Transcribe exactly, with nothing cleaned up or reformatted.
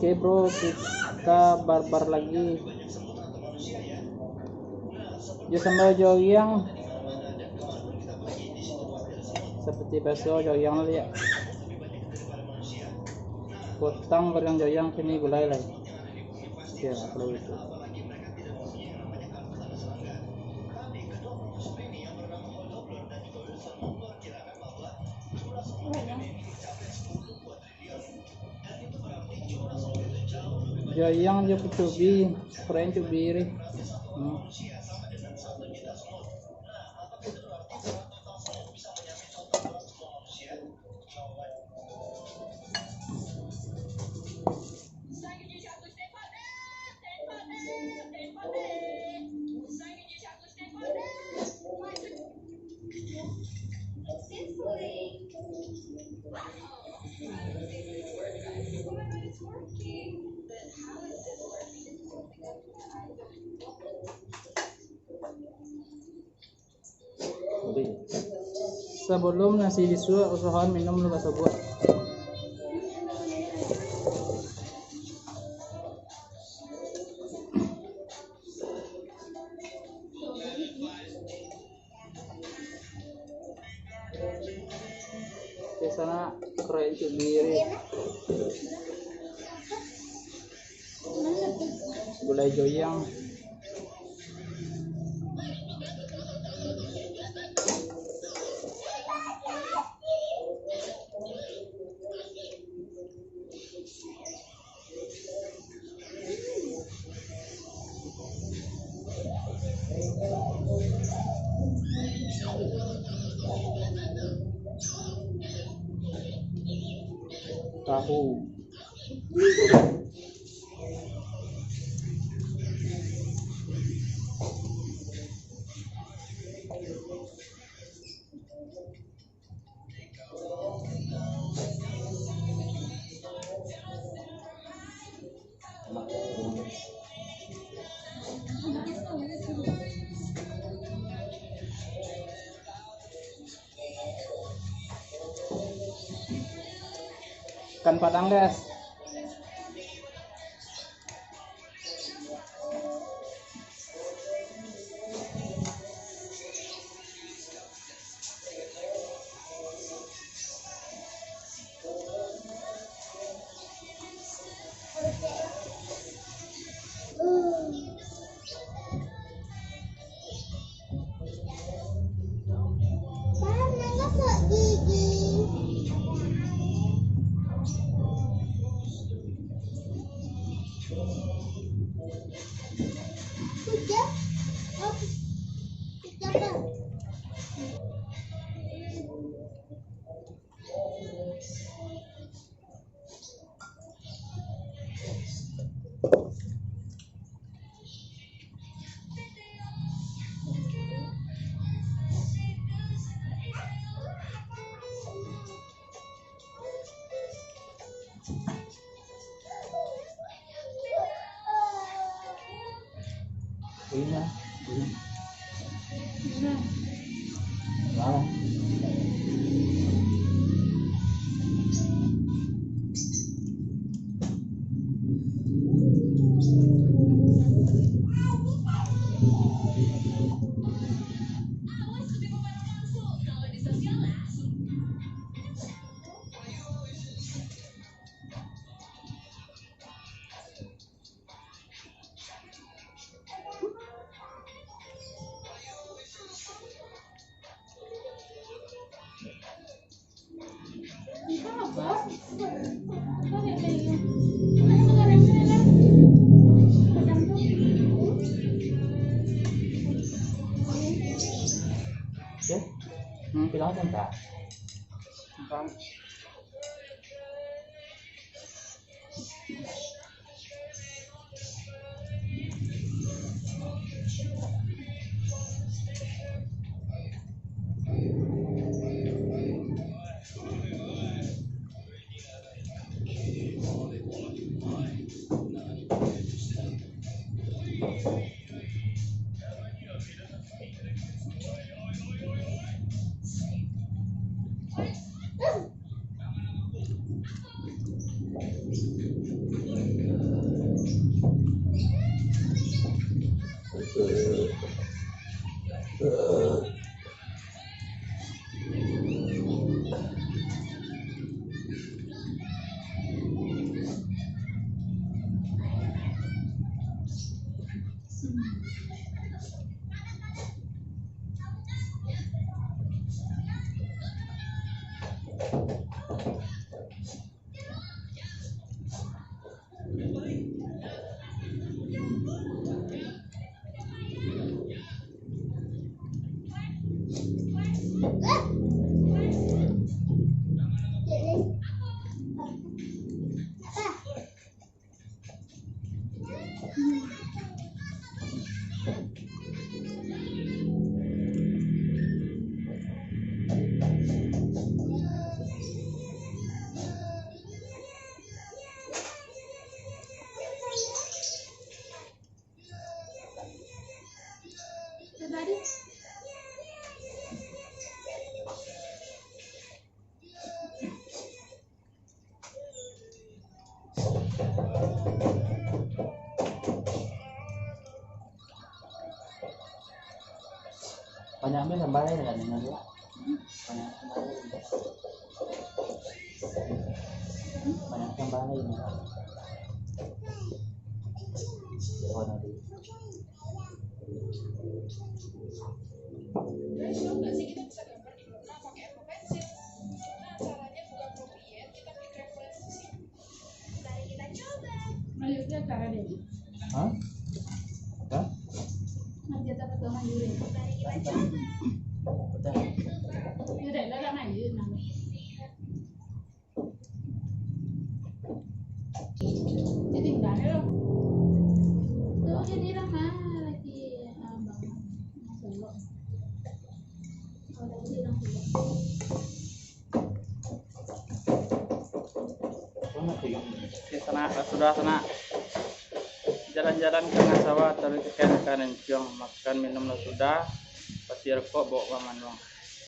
Oke, bro, kita barbar lagi. Yo, sambal joriang. Seperti biaso, joriang lah, ya. Potong goreng joriang, kini gulai lah. Oke, kalau itu. Joriang jo kucubi, keren cubi ri. Hmm. Sabalum nasi disuak, usahoan minum lo basobok. Di sana keren cubi ri. Gulai joriang. Tahu. Ikan padang, guys. Oke. Hmm, bilang aja, Kak. Banyak ambil sambal aja kan, dengan dia. Banyak sambal aja. Banyak sambal aja. Oh, nanti. Guys, tahu nggak sih kita bisa gambar di corona pakai air pensil? Nah, caranya bukan kopi ya, kita bikin referensi. Mari kita coba. Hah? Apa? Mari kita coba mandiri. Mari kita coba. Betul. Udah, udah, udah, maju, nah. Jadi enggak ada. Tuh, jadi lah, mana lagi, ah, bangun. Masuk dulu. Kalau udah jadi, langsung. Oke, sanak, lah sudah, sanak. Jalan-jalan ka tangah sawah, taruih ka kanan, makan minum lah sudah, pasi rokok, bawa ka manuang.